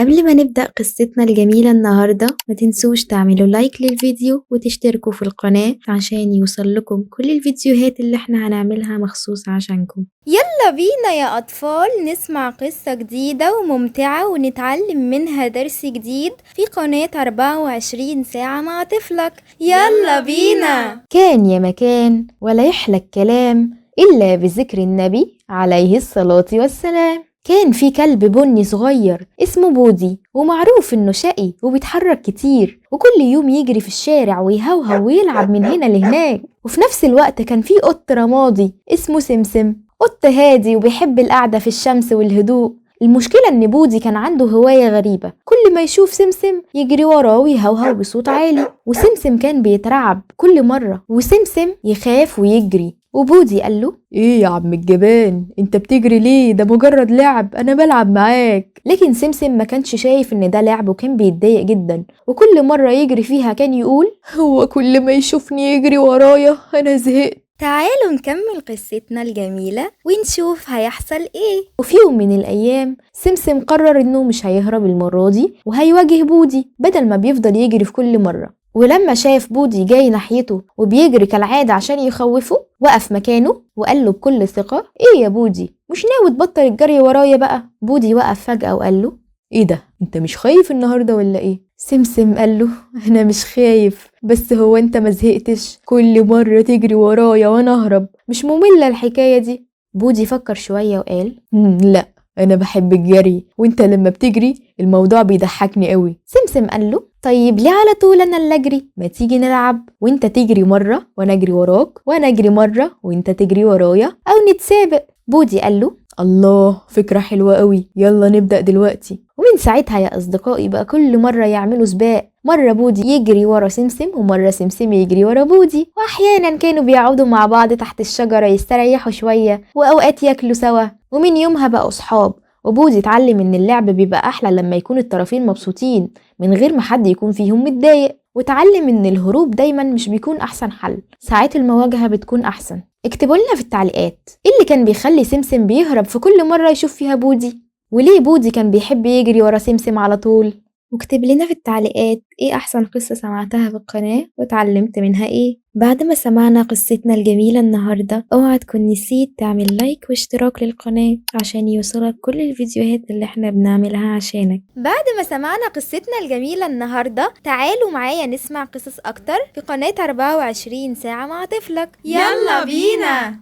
قبل ما نبدأ قصتنا الجميلة النهاردة، ما تنسوش تعملوا like للفيديو وتشتركوا في القناة عشان يوصل لكم كل الفيديوهات اللي احنا هنعملها مخصوص عشانكم. يلا بينا يا أطفال نسمع قصة جديدة وممتعة ونتعلم منها درس جديد في قناة 24 ساعة مع طفلك. يلا بينا. كان يا مكان ولا يحلى الكلام إلا بذكر النبي عليه الصلاة والسلام. كان في كلب بني صغير اسمه بودي، ومعروف انه شقي وبيتحرك كتير، وكل يوم يجري في الشارع ويهوهو ويلعب من هنا لهناك. وفي نفس الوقت كان في قط رمادي اسمه سمسم، قط هادي وبيحب القعدة في الشمس والهدوء. المشكلة ان بودي كان عنده هواية غريبة، كل ما يشوف سمسم يجري وراه ويهوهو بصوت عالي، وسمسم كان بيترعب كل مرة، وسمسم يخاف ويجري. وبودي قال له: ايه يا عم الجبان، انت بتجري ليه؟ ده مجرد لعب، انا بلعب معاك. لكن سمسم ما كانش شايف ان ده لعب، وكان بيتضايق جدا، وكل مرة يجري فيها كان يقول: هو كل ما يشوفني يجري ورايا، انا زهقت. تعالوا نكمل قصتنا الجميلة ونشوف هيحصل ايه. وفي يوم من الأيام سمسم قرر انه مش هيهرب المرة دي وهيواجه بودي بدل ما بيفضل يجري في كل مرة. ولما شاف بودي جاي ناحيته وبيجري كالعادة عشان يخوفه، وقف مكانه وقال له بكل ثقة: ايه يا بودي، مش ناوي تبطل الجري ورايا بقى؟ بودي وقف فجأة وقال له: ايه ده، انت مش خايف النهاردة ولا ايه؟ سمسم قال له: انا مش خايف، بس هو انت ما زهقتش؟ كل مرة تجري ورايا وانا اهرب، مش مملة الحكاية دي؟ بودي فكر شوية وقال: لا، انا بحب الجري، وانت لما بتجري الموضوع بيضحكني قوي. سمسم قال له: طيب ليه على طول انا اللي اجري؟ ما تيجي نلعب، وانت تجري مرة وانا اجري وراك، وانا اجري مرة وانت تجري ورايا، او نتسابق. بودي قال له: الله، فكرة حلوة قوي، يلا نبدأ دلوقتي. ومن ساعتها يا أصدقائي بقى كل مرة يعملوا سباق، مرة بودي يجري ورا سمسم ومرة سمسم يجري ورا بودي، وأحيانا كانوا بيقعدوا مع بعض تحت الشجرة يستريحوا شوية، وأوقات ياكلوا سوا. ومن يومها بقوا صحاب، وبودي اتعلم إن اللعب بيبقى أحلى لما يكون الطرفين مبسوطين من غير ما حد يكون فيهم متضايق، واتعلم إن الهروب دايما مش بيكون أحسن حل، ساعات المواجهة بتكون أحسن. اكتبوا لنا في التعليقات ايه اللي كان بيخلي سمسم بيهرب في كل مرة يشوف فيها بودي، وليه بودي كان بيحب يجري ورا سمسم على طول. واكتب لنا في التعليقات ايه احسن قصة سمعتها في القناة واتعلمت منها ايه. بعد ما سمعنا قصتنا الجميلة النهاردة، اوعى تكون نسيت تعمل like واشتراك للقناة عشان يوصلك كل الفيديوهات اللي احنا بنعملها عشانك. بعد ما سمعنا قصتنا الجميلة النهاردة، تعالوا معايا نسمع قصص اكتر في قناة 24 ساعة مع طفلك. يلا بينا.